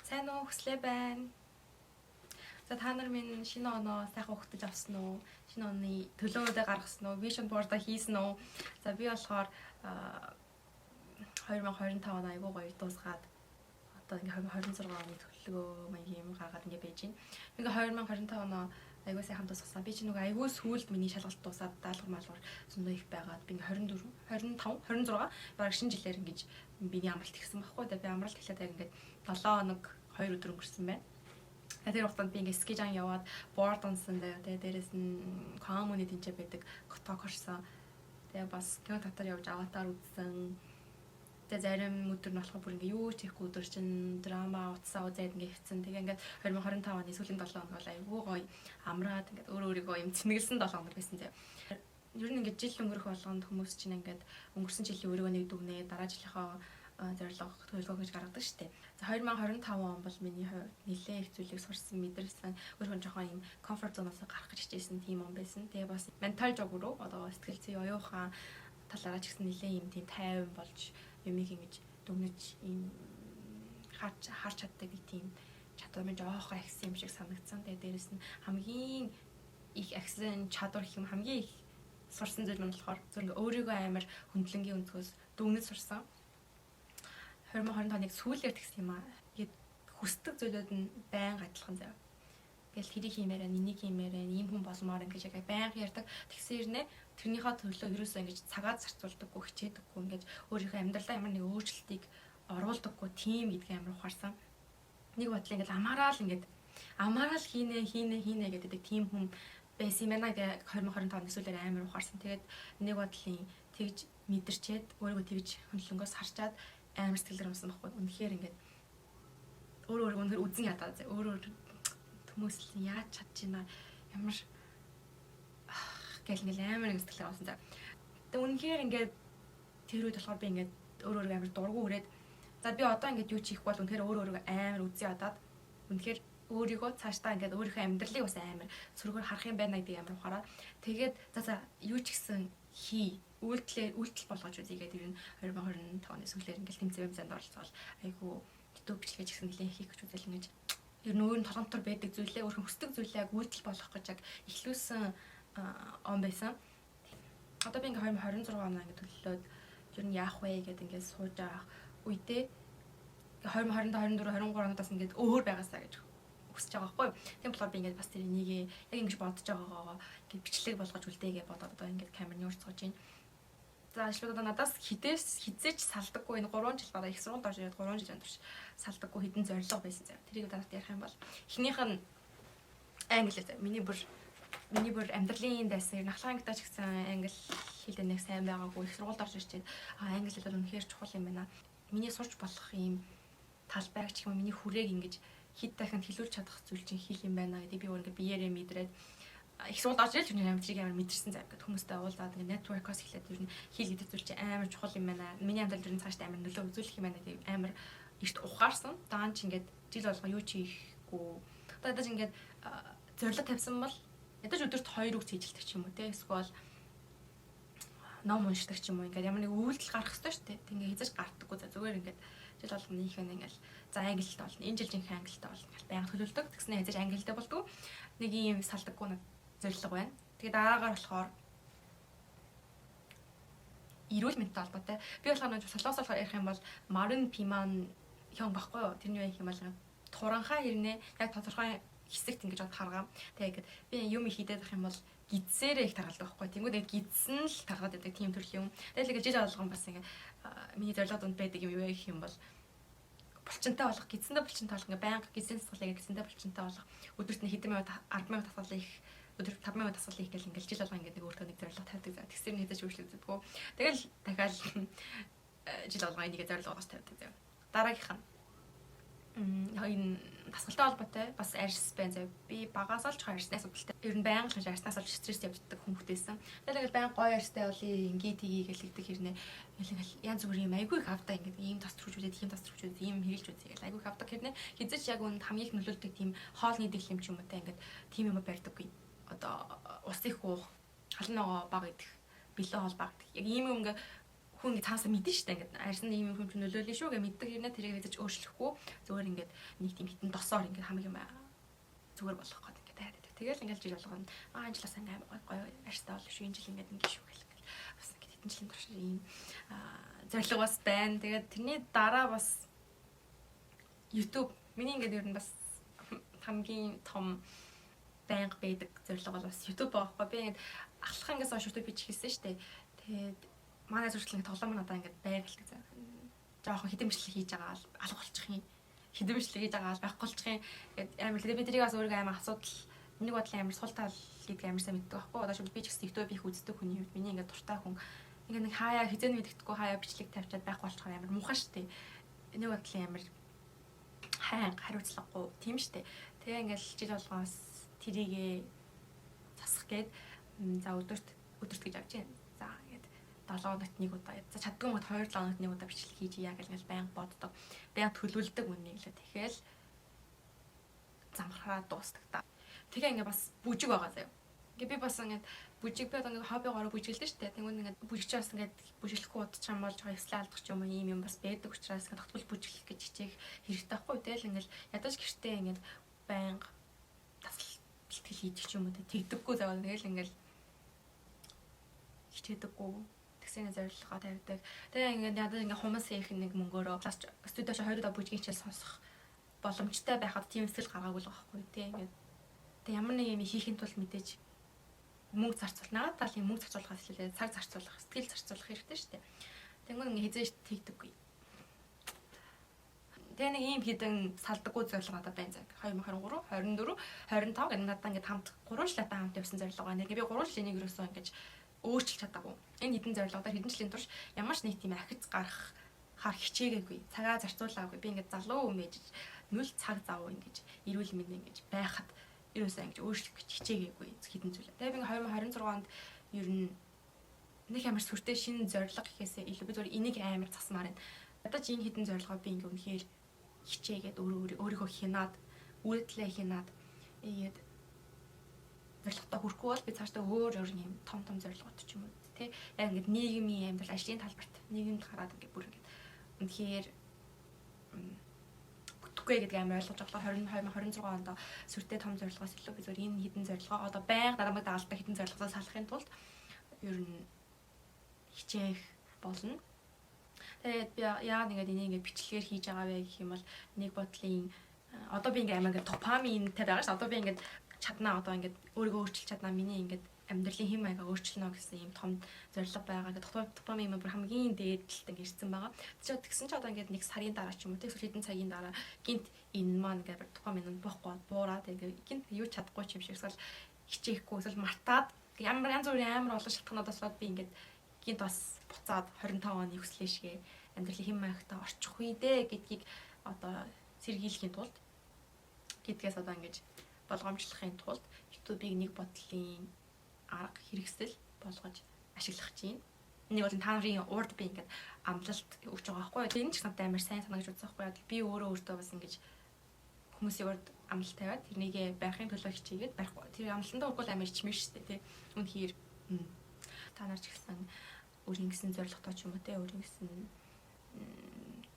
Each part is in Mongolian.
Сайн уу, хүслээ байна. За, та нар минь шинэ оноо сайхан угтаж авсан уу? Шинэ оны төлөөнүүдээ гаргасан уу? Vision board-а хийсэн үү? За, би болохоор 2025 он айгуу гоё дуусгаад, одоо ингээ 2026 оны төлөвлөгөө маягийн юм гаргаад ингээ байж байна. Ингээ 2025 оноо айгуу сайхан дуусгасан. Би чи нөгөө айгуу сүүлд миний шалгалт дуусаад, даалгавар маалгавар зөндөө их байгаад, би ингээ 24, 25, 26 бараг шинэ жилээр ингэж миний амралт ихсэн байхгүй. Тэгээ би амралт эхлээд яг ингээд 7 хоног 2 өдөр өнгөрсөн байна. Тэр хугацаанд би ингээ скижан яваад, board унсан заяа. Тэгээ дээрэс нь коммуни тэнцээ байдаг коток орсон. Тэгээ бас кино театр явж, Аватар үзсэн. Тэгээ зарим өдөр нь болохоор бүр ингээ юу ч хийхгүй өдөр чинь драма, утсаа үзээд ингээ хэвцэн. Тэгээ ингээд 2025 оны сүүлийн 7 хоног бол айгүй гоё амраад, ингээд өөр өөрийгөө юм цэнгэлсэн 7 хоног байсан заяа. Ер нь ингээд жил өнгөрөх болгонд хүмүүс чинь ингээд өнгөрсөн жилийн өөрийгөө нэг дүгнээ, дараа жилийнхаа зорилго, төлөвлөгөө гэж гаргадаг шүү дээ. За, 2025 он бол миний хувьд нэлээд их зүйлийг сурсан, мэдэрсэн, өөрийнхөө жоохон юм comfort zone-оос гарах гэж хичээсэн тийм он байсан. Тэгээ бас ментал жогроо, одоо сэтгэл зүй, оюун ухаан талаараа ч гэсэн нэлээд юм тийм тайван болж, юмыг ингэж дүгнэж, ийм харж харж чаддаг нэг тийм чадвар минь жоохон ахисан юм шиг санагдсан. Тэгээ дээрэс нь хамгийн их ахисан чадвар гэх юм, хамгийн их сурсан зүйл нь болохоор зөв ингээ өөрийгөө амар хүндлэнгийн өнцгөөс дүгнэж сурсан. 2025 оныг сүүлээр тэгсэн юм аа. Ингээд хүсдэг зүйлүүд нь байнга адилхан заяа. Ингээл тэрийг хиймээр байна, энийг хиймээр байна, ийм хүн болмоор ингэж яг байнга ярьдаг. Тэгсэн хэрнээ тэрнийхээ төлөө ерөөсөө ингэж цагаад зарцуулдаггүй, хичээдэггүй, ингэж өөрийнхөө амьдралдаа ямар нэг өөрчлөлтийг оруулдаггүй тийм гэдгийг амар ухаарсан. Нэг бодлоо ингээл амаараа л, ингээд амаараа л хийнэ, хийнэ, хийнэ гэдэг тийм хүн байсан юм байна гэх 2025 оны сүүлээр амар ухаарсан. Тэгээд нэг бодлын тэгж мэдэрчээд, өөрийгөө тэгж хөндлөнгөөс харчаад амар сэтгэл гэрэмсэн байхгүй. Үнэхээр ингээд өөр өөрийгөө үнэхээр үзэн ядаа зэ. Өөр өөр хүмүүс л яаж чадчихна, ямар гэл ингээл амар ингэ сэтгэл авсан за. Тэгээ үнэхээр ингээд тэр үед болохоор би ингээд өөр өөрийгөө амар дургу үрээд, за, би одоо ингээд юу ч хийхгүй бол үнэхээр өөр өөрийгөө амар үзэн ядаад, үнэхээр өөрийгөө цаашдаа ингээд өөрийнхөө амьдралыг бас амар сөргөөр харах юм байна гэдгийг амар ухаараад, тэгээд за юу ч гэсэн хий, үйлдэлээр үйлдэл болгож үзье гэдэг, ер нь 2025 оны сүүлээр ингээл тэмцээн занд оролцоол, айгу YouTube бичлэгээ ч гэсэн нэлээд хийх гэж үзэл, ингэж ер нь өөр нь толгомтор байдаг зүйлээ, өөрхөн хүсдэг зүйлээ яг үйлдэл болгох гэж яг эхлүүлсэн он байсан. Одоо би ингээ 2026 оноо ингээ төлөлөөд, ер нь яах вэ гэдээ ингээд сууж байгаа үедээ 2025, 24, 23 онуудаас ингээд өөр байгаасаа гэж хүсэж байгаа байхгүй юу. Тийм болохоор би ингээд бас тэр энийг яг ингэж бодож байгаагаа ингээд бичлэг болгож үлдээгээ бодоод одоо ингээд камерны урд сууж байна. За, ажлууд одоо надаас хідээс хизээч салдаггүй, энэ 3 жил бараа их сургуульд орж ирээд 3 жил турш салдаггүй хэдэн зорилго байсан заяа. Тэрийг танарт ярих юм бол эхнийх нь англи заяа. Миний бүр амьдралын дайсан, ер нь ахлах ангидаа ч гэсэн англи хэл нэг сайн байгаагүй, их сургуульд орж ирчээд англи хэл бол үнэхээр чухал юм байна. Миний сурч болох юм талбай ч юм уу, миний хүрээг ингэж хэд дахин хилүүлж чадах зүйл чинь хэл юм байна гэдэг би өөр ингээ биеэрээ мэдрээд, их сургуульд орж ирэл тэр амьдралыг амар мэдэрсэн зав гэдэг, хүмүүстэй уулзаад, ингээ network-оос эхлээд ер нь хэл гэдэг зүйл чинь амар чухал юм байна. Миний амьдрал ер нь цаашдаа амар нөлөө үзүүлэх юм байна гэдэг амар эрт ухаарсан. Даан чи ингээд жил болго юу ч хийхгүй. Одоо ядаж ингээд зорилго тавьсан бол ядаж өдөрт 2 үг цээжилдэг ч юм уу те, эсвэл ном уншдаг ч юм уу, ингээд ямар нэг үйлдэл гарах хэрэгтэй шүү дээ. Тэг ингээд хязгаарч гардаггүй за, зүгээр ингээд жил болгоно их байна, ингээл за, англитай болно. Энэ жил жинхэнэ англитай болно гэл байнга төлөвлөдөг. Тэгснэ хязгаарч англитай болдгоо. Нэг юм салдаггүй нэг зорилго байна. Тэгээ дараагаар болохоор эрүүл мэндтэй холбоотой. Би болохоор нэг солонгос болохоор ярих юм бол 마른 비만 형 байхгүй юу? Тэрний юу юм бол туранхай хэрнээ яг тодорхой хэсэгт ингэж таргаа. Тэгээ ингээд би юм их хийдэж байх юм бол гидсээрээ их таргалдаг байхгүй. Тэнгүүд яг гидсэн л таргаад байдаг тийм төрлийн юм. Тэгэл ингээд жил болгон бас ингээд миний зорилго дунд байдаг юм юу вэ гэх юм бол булчинтай болох, гидсэндээ булчинтай болох, ингээ байнга гидсэн дасгалыг гидсэндээ булчинтай болох, өдөрт нь хэдэн минут, 10,000 дасгал их, өдөр 5000 дасгал хийх гэл ингээл жил болгон ингээд нэг өөртөө нэг зорилго тавьдаг. За, тэгсэр нь хэзээ ч өөрчлөгддөггүй. Тэгэл дахиад жил болгон энийг зорилго болгож тавьдаг заяа. Дараагийнх нь энэ дасгалтай холбоотой, бас арьс байна заяа. Би багасаа л жоохон арьсны асуудалтай. Ер нь байнга л арьснаас олж стресс явддаг хүн бүтээсэн. Тэгэл ингээл байнга гоё арьстай болъё, ингээ тгий гэлэгдэг хэрнээ ингээл янз бүрийн юм айгүй их авдаа, ингээд ийм тас төрж үзээд, ийм тас төрж үзээд, ийм хэрэглэж үзье гэл айгүй их авдаг хэрнээ хизээч яг үнд хамгийн их нөлөөлдөг тийм хоолны дэглэм юм ч юм уу те, ингээд тийм юм барьдаггүй. Одоо ус их уух, халан ногоо бага идэх, бэлэн хоол бага идэх. Яг ийм юм ингээ Хүн ингээд цаасаа мэдэн штэ, ингээд арьсан ийм юм чинь нөлөөлнө шүү гэж мэддэг хэрнээ тэрийг хэзээ ч өөрчлөхгүй, зүгээр ингээд нэг тийм хитэн досоор ингээд хамаг юм зүгээр болгох гээд ингээд тайраад байдаг. Тэгэл ингээд жил болгоно аа, энэ жилээс ингээд амар гоё гоё арьстай болно шүү, энэ жил ингээд ингээд шүү гэл ингээд бас ингээд хэдэн жилийн турш ийм зорилго бас байна. Тэгээд тэрний дараа бас YouTube миний ингээд ер нь бас хамгийн том байнга байдаг зорилго бол бас YouTube байгаа байхгүй. Би ингээд ахлах ангиас хойш YouTube хийж эхэлсэн шүү дээ. Тэгээд манай зүрхлэн тоглоом надаа ингээд байр гэлдэг заа. Жоохон хэдэн бичлэг хийж байгаа алга болчих юм. Хэдэн бичлэг хийж байгаа байхгүй болчих юм. Тэгээд амар тэгээд би тэрийг бас өөрийгөө амар асуудал, нэг бодлын амар сул тал гэдгийг амар сайн мэддэг байхгүй. Одоо шиг би ч гэсэн YouTube их үздэг хүний хувьд миний ингээд дуртай хүн ингээд нэг хаяа хизээ мэддэхгүй хаяа бичлэг тавьчаад байхгүй болчихоор амар муухай шүү дээ. Нэг бодлын амар хайнга хариуцлагагүй тийм шүү дээ. Тэгээ ингээд жил болгоос тэрийгээ засах гээд, за, өдөрт өдөрт гэж авч байна. За, ингээд 7 хоногт нэг удаа. За, чаддгүй мод 2 7 хоногт нэг удаа бичлэг хийж яа гэл ингээл байнга боддог. Байнга төлөвлөдөг үннийг л тэгэхээр замхраа дуустдаг та. Тэгээ ингээ бас бүжиг байгаа заяа. Ингээ би бас ингээд бүжиг, би одоо ингээ хоббигоороо бүжиглэдэг шүү дээ. Тэнгүүн ингээд бүжигч бас ингээд бүжиглэхгүй удчих юм бол жоо ёслоо алдах ч юм уу, ийм юм бас байдаг учраас ингээд тогтмол бүжиглэх гэж хичээх хэрэгтэй байхгүй. Тэгэл ингээд ядаж гэртээ ингээд байнга дасгал бэлтгэл хийдэг ч юм уу, тэгдэггүй заяа. Тэгэл ингээд хичээдэггүй тэгсэний зорилгоо тавьдаг. Тэгээ ингээд ядаж ингээд хумс хийх нэг мөнгөөрөө студиош 2 удаа бүжгийн хичээл сонсох боломжтой байхад тийм сэтгэл гаргаагүй л байгаа байхгүй тий. Ингээд тэгээ ямар нэг юм хийхин тулд мэдээж мөнгө зарцуул. Наад талын мөнгө зарцуулахаас илүү цаг зарцуулах, сэтгэл зарцуулах хэрэгтэй шүү дээ. Тэнгүүн ингээ хизээж тэгдэггүй. Тэгээ нэг ийм хідэн салдаггүй зорилго надад байна заг. 2023, 24, 25 гэдэг надад ингээд хамт 3 жилийн хамт явсан зорилго байна. Би 3 жилийн нэг ерөөсөө ингэж өөрчилж чадаагүй. Энэ хэдэн зорилгоор хэдэн жилийн турш ямар ч нэг тийм ахиц гарах хар хичээгээгүй. Цагаа зарцуулаагүй. Би ингээд залуу өмэж нүл цаг зав ингэж эрүүл мэнд ингэж байхад ерөөсөө ингэж өөрчлөх гэж хичээгээгүй хэдэн зүйл. Тэгээ би 2026 онд ер нь нэг амар сүртэй шинэ зорилго гэхээсээ илүү би зүгээр энийг амар засмаар байна. Ядаж энэ хэдэн зорилгоо би ингээ үнэхээр хичээгээд өөрөө өөрийгөө хянаад, үйлдэлээ хянаад ингээд зорилготой хүрэхгүй бол би цаашдаа өөр өөр юм том том зорилгууд ч юм уу тий, яг ингээд нийгмийн амьдрал, ажлын талбарт, нийгэмд гараад ингээд бүр ингээд үнэхээр бүтэхгүй гэдэг амар ойлгож байгаа. 20 26 онд сүртэй том зорилгоос илүү би зөвхөн энэ хэдэн зорилгоо, одоо байнга намайг даалдаг хэдэн зорилгоос салахын тулд ер нь хичээх болно. Тэгээд би яагаад ингэж энийг ингэ бичлэгээр хийж байгаа вэ гэх юм бол нэг бодлын одоо би ингээ амар ингээ допаминтай байгаа ш. Одоо би ингээ чаднаа, одоо ингээ өөрийгөө өөрчилж чаднаа, миний ингээ амьдралын хэм маягаа өөрчилнө гэсэн ийм том зорилго байгаа. Ингээд допамин бүр хамгийн дээд талд ингээ ирсэн байгаа. Тэгсэн чи одоо ингээд нэг сарын дараа ч юм уу, эсвэл хэдэн цагийн дараа гинт энэ маань ингээд допамин нь боохгүй буураад ингээд гинт юу чадахгүй ч юм шиг, эсвэл хичээхгүй, эсвэл мартаад, ямар янз бүрийн амар олон шалтгаануудаас болоод би ингээд гинт бас буцаад 25 оны хүслээ шигээ амьдралын хэм маягтаа орчих үе дээ гэдгийг одоо сэргийлэхийн тулд гэдгээс одоо ингэж болгоомжлохын тулд YouTube-ыг нэг бодлын арга хэрэгсэл болгож ашиглах чинь. Нэг бол та нарын урд би ингээд амлалт өгч байгаа байхгүй юу. Энэ ч надад амар сайн санагдаж үзсэн байхгүй юу. Би өөрөө өөртөө бас ингэж хүмүүсийн урд амлалт тавиад тэрнийгээ барихын төлөө хичээгээд барихгүй. Тэр амлалтандаа хүрвэл амар ичмэр шүү дээ, тий. Үнэхээр та нар ч гэсэн өөрийн гэсэн зорилготой ч юм уу, те, өөрийн гэсэн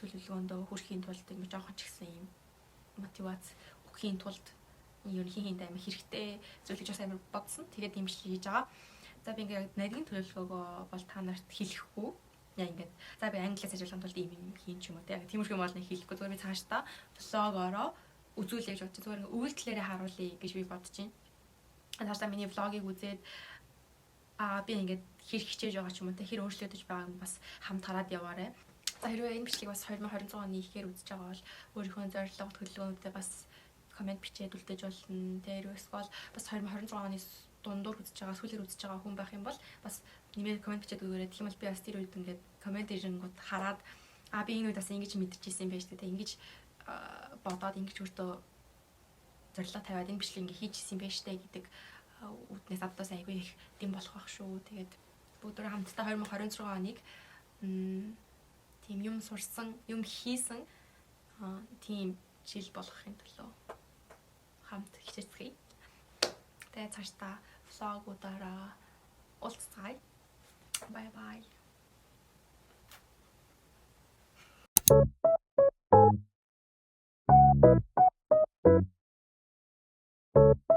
төлөвлөгөөндөө хүрэхийн тулд ингэ жоохон ч гэсэн юм мотивац өгөхийн тулд ер нь хин хинд амар хэрэгтэй зүйл гэж бас амар бодсон. Тэгээд имжлэг хийж байгаа. За, би ингээд нарийн төлөвлөгөөгөө бол та нарт хэлэхгүй. Яа, ингээд за, би англиас ажиллахын тулд ийм юм хийн ч юм уу, те. Тиймэрхүү юм бол нэг хэлэхгүй. Зүгээр би цаашдаа vlog оороо үзүүлье гэж бодчих. Зүгээр ингээд үйлдэлээрээ харуулъя гэж би бодож байна. Цаашдаа миний vlog ыг үзээд би ингээд хэр хичээж байгаа ч юм уу, те, хэр өөрчлөгдөж байгааг нь бас хамт хараад яваарай. За, хэрвээ энэ бичлэгийг бас 2026 оны ихээр үзэж байгаа бол өөрийнхөө зорилго төлөвлөгөөнүүдэд бас comment бичээд үлдээж болно. Тэр эсвэл бас 2026 оны дундуур үзэж байгаа, сүүлээр үзэж байгаа хүн байх юм бол бас нэмээд comment бичээд өгөөрэй. Тэгэх юм бол би бас тэр үед ингээд comment ирэнгүүт хараад, а, би энэ үед бас ингэж мэдчихсэн юм байж тээ. Ингэж бодоод, ингэж өөртөө зорилго тавиад энэ бичлэг ингэ хийж исэн байж тээ гэдэг үүднээс надад айгүй их дэм болох байх шүү. Тэгээд бүгдөө хамтдаа 2026 оныг тийм юм сурсан, юм хийсэн тийм жил болгохын төлөө хамт хичээцгээе. Тэгээ цаашдаа vlog уудаараа уулзцгаая. Bye bye. Thank you.